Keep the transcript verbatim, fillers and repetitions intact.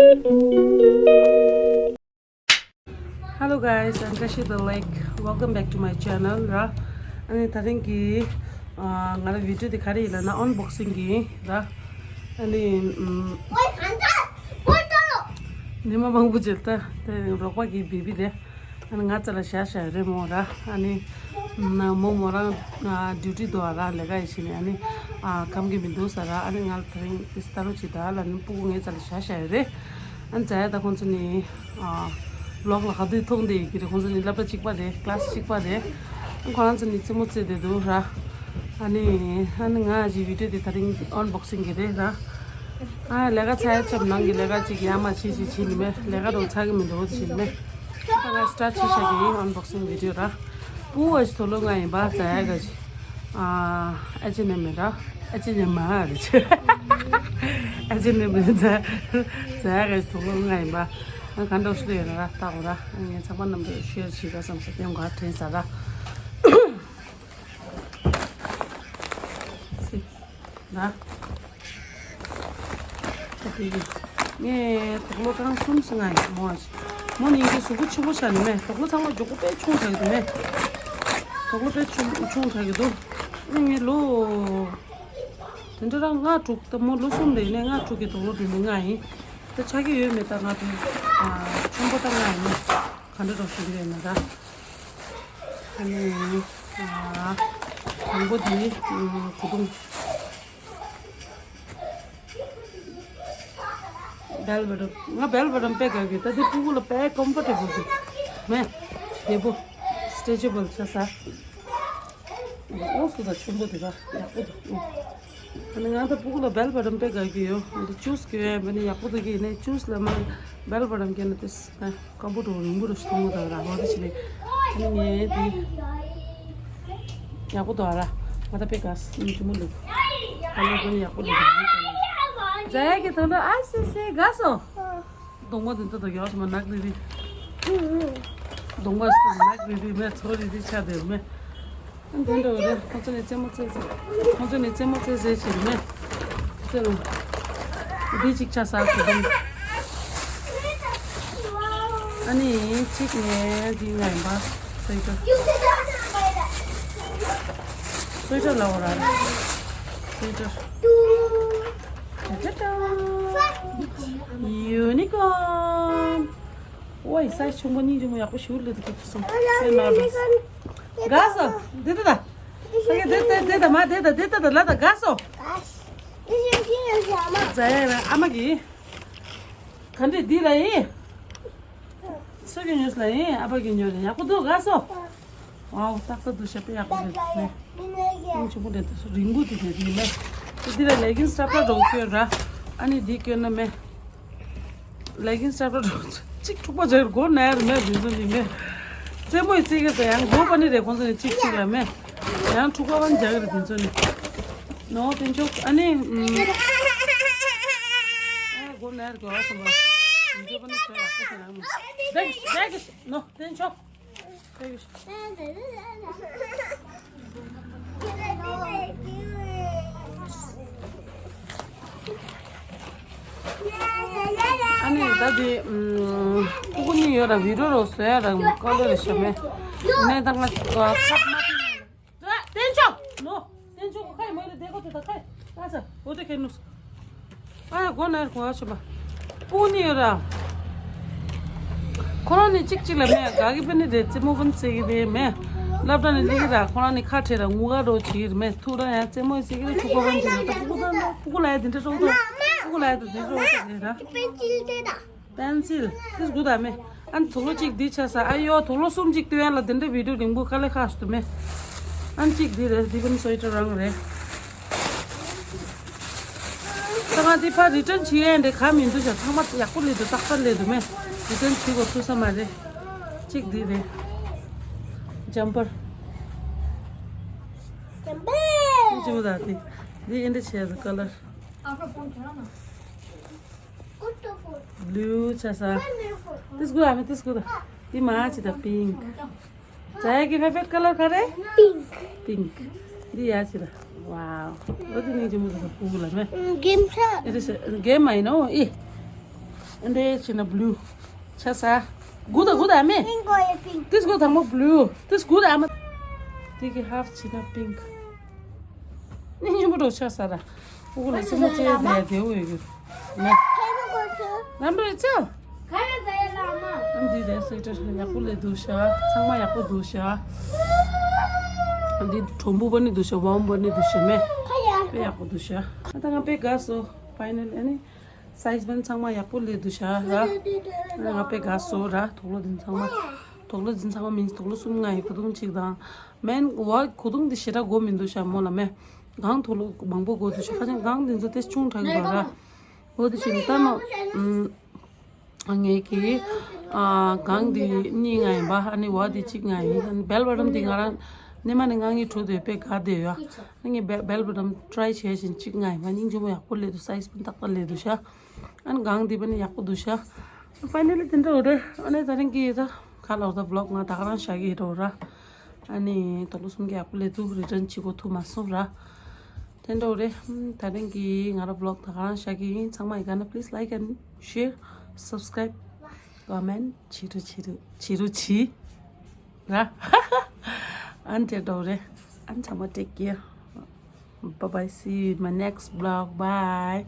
Hello guys, I'm Kashi the Lake. Welcome back to my channel. ར། ཨ་ནི་ད་རིང་གི་ཨ་ང་རང་བི་ཌི་ཡོ་དེ་ག་རེ་ཡིན་ལབ་ན་ཨན་བོག་སིང་གི་ར། ཨ་ནི་ཨམ། ཉི་མ་མང་པོ་རྗེས་ད་དེ་རོགས་པ་གི་བེ་བི་རེད། ཨ་ནི་ང་རྩ་ལ་བཞག་བཞག་ཡོད་རེད་མོ་ར། ཨ་ནི་ན་མོ་མོ་རང་ཨ་ཌིའུ་ཊི་འདུག་ཨ་ར། ལས་ཀ་ཡི་ཕྱིན་ནས་ཨ་ནི་ཨ་ཁམ་གི་མི་འདུག་ས་ར། ཨ་ནི་ང་ལ་ད་རིང་དེ་ལྟ་རོགས་བྱེད་ད་ལ་ནི་སྤུ་གུ་ངའི་རྩ་ལ་བཞག་བཞག་ཡོད་རེད། ཨ་ནི་ཛ་ཡ་ད་ཁོང་ཚོ་ནི་ཨ་ལོག་ལ་ག་དུས་མཐོང་བསྡད་ཡོད་ཀྱི་རེད། ཁོང་ཚོ་ནི་སློབ་གྲྭ་གཅིག་པ་རེད། ཀི་ལ་སི་གཅིག་པ་རེད། ཨ་ཁོ་རང་ཚོ་ནི་རྩེད་མོ་རྩེ་བསྡད་འདུག་ར། ཨ་ནི་ཨ་ནི་ང་གི་བི་ཌི་ཡོ་དེ་ད་རིང་ཨན་བོག་སིང་གི་རེད་ར། ཨ་ལས་ཀ་ཚར་ཡ་ཆབ་ནང་གི་ལས་ཀ་ཅིག་ཡར་མར་བྱེད་བྱེད་བྱེད་ནི་མེད། ལས་ཀ་རོ་ཚར་གི་མི་འདུག་བྱེད་ནི་མེད། ད་ང་སི་ཊར་ཊི་བྱེད་བཞག་གི་ཡིན་ཨན་བོག་སིང་བི་ཌི་ཡོ་ར། སྤུ་གུ་ཨ་ཅེ་དོ་ལོ་ང་ཡིན་པ་ཛ་ཡ་ག་ཅི། ཨ་ཨ་ཅེ་ནེ་མེ་ར། ཨ་ཅེ་ནེ་མ་རེད་ཅེ། ཨ་ཅེ་ནེ་མེ་ཛ་ཛ་ཡ་ག་ཅི་དོ་ལོ་ང་ཡིན་པ། ཨ་ག་འདྲ་ཞིག་ཡོད་ན་ར་ལྟ་འོ་ར། ཨ་ངས་ཚང་མ་རྣམས་ལ་ཤེར་བྱེད་ཀ་བསམ་ས་སྟེང་ག་དྲན་ས་ར། ཟེར། ན། ད་དེ་གི། ངས་དོག་ལོ་གྲངས་གསུམ་སུ་ང་ཡིན་མོ་ཨ་ཅེ། མོ་ནི་ཡིན་གྱི་གཟུགས་པོ་ཆེན་པོ་ཆགས་ནི་མེད། དོག་ལོ་ཚང་མ་མགྱོགས་པོ་དཔེ་ཆུང་དྲགས་ཀྱི་འདུག་མེད། དོག་ལོ་དཔེ་ཆུང་ཆུང་དྲགས་ཀྱི་འདུག་ཨ་ངའི་ལོ། དེ་འདྲ་རང་ལྔ་དྲུག་ད་མོ་ལོ་གསུམ་རེད་ནས་ལྔ་དྲུག་གི་དོག་ལོ་འདི་ནི་ལྔ་ཡིན། ད་ཆགས་ཀྱི་ཡོད་མེད་ད་ང་དང་ཨ་ཆུང་པོ་ད་ལྔ་ཡིན་ནས་ག་འདྲ་རོགས་ཞུ་གི་ཡོད་ན་ད། ཨ་ནི་ཨ་དང་པོ་དེ་ཨ་གོས་ཐུང་། བེལ་བོ་ཊམ། ང་བེལ་བོ་ཊམ་དཔེ་དགའ་གི། ད་དེ་སྤུ་གུ་ལ་དཔེ་ཀམ་ཕོར་ཊེ་བལ་གི་མེད། བདེ་པོ། སི་ཊེ་ཅི་བལ་ཆ་ས། ཨོ་སུ་ད་ཆུང་པོ་དེ་ག་ཡག་པོ་འདུག་ཨ་ནི་ང་ད་སྤུ་གུ་ལ་བེལ་བོ་ཊམ་དཔེ་དགའ་གི་ཡོད། འདི་ཅུས་གི་ཡོད་མ་ནི་ཡག་པོ་འདུག་གི་ནས་ཅུས་ལ་མ་བེལ་བོ་ཊམ་གི་ནི་དེ་ཨ། ཀམ་པོ་ཊོ་རིང་པོ་རུ་སོང་མོ་དང་ར་བ་དེ་ཆེ་ནི། ཨ་ནི་ངས་དེ་ཡག་པོ་འདུག་ཨ་ར། ང་ད་པེ་ཀ་སི་ནི་ཅི་མོ་ལུག་ཨ་ནི་ཁོ་ནི་ཡག་པོ་འདུག་ཛ་ཡ་གི་དོན་དུ་ཨ་སི་སི་དགའ་སོང་། གདོང་པ་དེ་ཚོ་དང་ཡག་སོང་མ་ནག་རི་རི། གདོང་པ་སི་ནག་རི་རི་མེ་ཚོ་རི་རི་ཆ་དེ་མེ། དེ་འདྲ་བ་རེད། ཁོང་ཚོ་ནི་རྩེད་མོ་རྩེ་ཟེར། ཁོང་ཚོ་ནི་རྩེད་མོ་རྩེ་ཟེར་ཞིག་མེད། རྩེད་མོ། འདི་གཅིག་ཆ་ས་གོ་དུང་། ཨ་ནི་གཅིག་ནས་འདི་ང་ཡིན་པ། སོའི་ཊར། སོའི་ཊར་ལ་འོ་ར། སོའི་ཊར། ཡུ་ནི་ཀོན། ཝའི་སའི་ཆུང་པོ་སྙིང་རྗེ་མོ་ཡག་པོ་ཞིག་ལ་དུ་ཁྱེར་སོང་། ཁྱེད་ལ་རོ། དགའ་སོ། འདི་ལྟ་ད། ས་གི་འདི་ལྟ་འདི་ལྟ་མ་འདི་ལྟ་འདི་ལྟ་ད་ལ་ད་དགའ་སོ། ཛ་ཡ་ར་ཨ་མ་གི། ག་འདྲི་འདི་ལ་ཡིན། སུ་གི་ཉོས་ལ་ཡིན། ཨ་ཕ་གི་ཉོས་ལ་ཡག་པོ་འདུག་དགའ་སོ། ཨའོ་ཏག་ཏག་འདུག་ཤ་པེ་ཡག་པོ་རེད་ནས། ཨང་ཆུང་པོ་རེད་ད་རིང་པོ་དེ་དེ་དེ་མེད། དེ་འདི་ལ་ལེ་གིན་སི་སྲབ་སྲབ་འདྲ་བོ་སྐྱོན་ར། ཨ་ནི་འདི་སྐྱོན་ན་མེད། ལེ་གིན་སི་སྲབ་སྲབ་འདྲ་བོ་གཅིག་འཁྲུག་པ་འཇག་སྒོ་ནར་མེད་དེ་ཚོ་ནི་མེད། རྩེད་མོ་ཡི་རྩེད་གི་ད་ཡང་སྒོ་པ་ནི་རེད་ཁོང་ཚོ་ནི་གཅིག་གཅིག་ལ་མེད། ཡང་འཁྲུག་པ་བ་འཇག་གི་རེད་དེ་ཚོ་ནི། ནོ་དེ་མཆོག་ཨ་ནི། ཨ་སྒོ་ནར་དགོས་བ་སོང་བ། འདི་པ་ནི་ཚོ་ཡག་པོ་ཟེར་ནའང་མི། ནོ་དེ་མཆོག་ཨ་ནི་ད་དེ་ཨུམ། སྤུ་གུ་གཉིས་ཡོད་ར་བི་རོ་རོ་བཟོ་ཡ་ར་ཀ་ལོ་རེ་ཤ་མེད། ནས་ད་ང་ཁ་མ་ཐུང་། དེ་མཆོག་ནོ། དེ་མཆོག་ཁ་ཡི་མོ་ཡི་དེ་གོ་དེ་ད་ཁ་ཡི་ད་ས་འོ་དེ་ཁེ་ནུས། ཨ་ཡ་གོ་ནར་གོ་ཨ་ཆོ་པ། སྤུ་གུ་གཉིས་ཡོད་ར། ཁོ་རང་ནི་གཅིག་གཅིག་ལ་མེད་དགའ་གི་པེ་ནི་རེད་རྩེད་མོ་པེ་ནི་རྩེ་གི་རེད་མེད། སློབ་གྲྭ་ནི་སླེབས་གི་ར་ཁོ་རང་ནི་ཁ་བྲལ་ར་ངུ་ག་རོ་བྱེད་གི་རེད་མེད་ཐུག་ར་ཡང་རྩེད་མོ་རྩེ་གི་རེད་ཐུག་པ་པེ་ནི་རེད་ད་སྤུ་གུ་ད་སྤུ་གུ་ལ་ཡ་དེ་འདྲ་རོ་ད་སྤུ་གུ་ལ་ཡ་དེ་འདྲ་རོ་ད་རེད་ར། པེན་སིལ་ཏེ་ད། པེན་སིལ་ཏིས་གུ་ད་མེ། ཨན་དོ་ལོ་གཅིག་འདི་ཆ་ས་ཨ་ཡོ་དོ་ལོ་གསུམ་གཅིག་ཏུ་ཡན་ལ་དེ་འདྲ་བི་ཌིའོ་རིང་པོ་དཀའ་ལས་ཁག་སུ་མེ། ཨན་གཅིག་འདི་རེད་འདི་པེན་སོའི་ཊར་རང་རེད། ད་ང་འདི་ཕར་རི་ཊན་བྱེད་ཡན་འདི་ག་མི་འདུག་ཤ་ཚང་མ་ཡག་པོ་ལས་འདུག་ཏག་ཏག་ལས་འདུག་མེ། རི་ཊན་བྱེད་དགོས་ཐུབ་ས་མ་རེད། གཅིག་འདི་རེད། ཇམ་པར། ཇམ་པར། ཅི་མོ་ད་འདི་འདི་ཨིན་འདི་ཆེ་ཀ་ལར། Beautiful. ཏིས་གུ་ཨ་མེ་ཏིས་གུ་ད། འདི་མ་ཅི་ད་pink. ཛ་ཡ་གི་favorite color ག་རེ། Pink. Pink. འདི་ཡ་ཅི་ད། Wow. འོ་དེ་ནི་ཅི་མོ་ད་ཕུ་གུ་ལ་མེ། Game ས། It is a game I know. ཨི། འདི་བྱས་ན་blue། ཆ་ས། good ཨ་good ཨ་མེ། Pink or pink? This good དང་པོ་blue. This good ཨ་མ། དེ་གི་half བྱས་ན་pink། ནི་ཉིན་མོ་འགྲོ་ཆ་ས་ར། ཨུ་གུ་ལ་སེ་མོ་ཙེ་དེ་དེ་འོ་ཡོད་གི། ནི། ཁེ་མོ་གོ་ཆུ། རམ་རེ་ཅོ། ཁ་ཡ་ཟ་ཡ་ལ་མ། ཨམ་འདི་དེ་སེ་ཏྲ་ཡག་པོ་ལས་འདུག་ཤག་ཚང་མ་ཡག་པོ་འདུག་ཤག་འདི་གྲོམ་བུ་པ་ནི་འདུག་ཤག་ཝམ་པ་ནི་འདུག་ཤག་མེ། ཁ་ཡ། དཔེ་ཡག་པོ་འདུག་ཤག་ཨ་ད་ང་དཔེ་དགའ་སོང་། ཕའི་ནལ་ཨ་ནི། སའིཛ་པན་ཚང་མ་ཡག་པོ་སླེབས་འདུག་ཤག་ར། ང་དཔེ་དགའ་སོང་ར། དུག་ལོག་འདི་ཚང་མ། དུག་ལོག་འདི་ཚང་མ་མིན་དུག་ལོག་གསུམ་ལྔ་ཡི་གོས་ཐུང་གཅིག་དང་། མན་ཝ་གོས་ཐུང་འདི་ཞེ་དྲག་དགོས་མི་འདུག་ཤག་མོ་ལ་མེ། གང་དུག་ལོག་མང་པོ་དགོས་འདུག་ཤག་ཁ་ཅང་གང་འདི་ཚོ་ཏེ་ཆུང་དྲགས་ཡོད་ར། འོ་དེ་བཞིན་ད་ནོ། ངས་ཀྱི། གང་འདི་གཉིས་ལྔ་ཡིན་པ་ཨ་ནི་ཝ་འདི་གཅིག་ལྔ་ཡིན། ཨ་ནི་བེལ་བ་ཊམ་འདི་ང་རང་ནི་མ་ནི་ང་ངའི་ཁྲོད་དུ་དཔེ་དགའ་བསྡད་ཡོད། ཨ་ངས་བེལ་བ་ཊམ་ཊ་རའི་བྱས་བཞིན་གཅིག་ལྔ་ཡིན་པ་སྙིང་རྗེ་མོ་ཡག་པོ་སླེབས་འདུག་སའིཛ་པན་ཏག་ཏག་སླེབས་འདུག་ཤག་ཨ་ནི་གང་འདི་པ་ནི་ཡག་པོ་འདུག་ཤག་ཕའི་ནལ་ལི་དེ་འདྲ་འོ་རེད། ཨ་ནི་ད་རིང་གི་ད་ག་ལ་འོ་ད་ཝི་ལོག་ང་ད་ག་རང་བཞག་གི་ཡོད་ར། ཨ་ནི་དུག་ལོག་གསུམ་གྱི་ཡག་པོ་སླེབས་འདུག་རི་ཊན་བྱེད་དགོས་ཐུབ་མ་སོང་ར། དེ་འདྲ་འོ་རེད། ད་རིང་གི་ང་རང་ཝི་ལོག་ད་ག་རང་བཞག་གི་ཡིན། ཚང་མ་ཡི་ག་ན་please like and share, subscribe, comment བྱེད་རོགས་བྱེད་རོགས་བྱེད་རོགས་བྱེད་ར། ཨ་ནི་དེ་འདྲ་འོ་རེད། ཨ་ནི་ཚང་མ་take care. Bye bye. See you in my next vlog. Bye.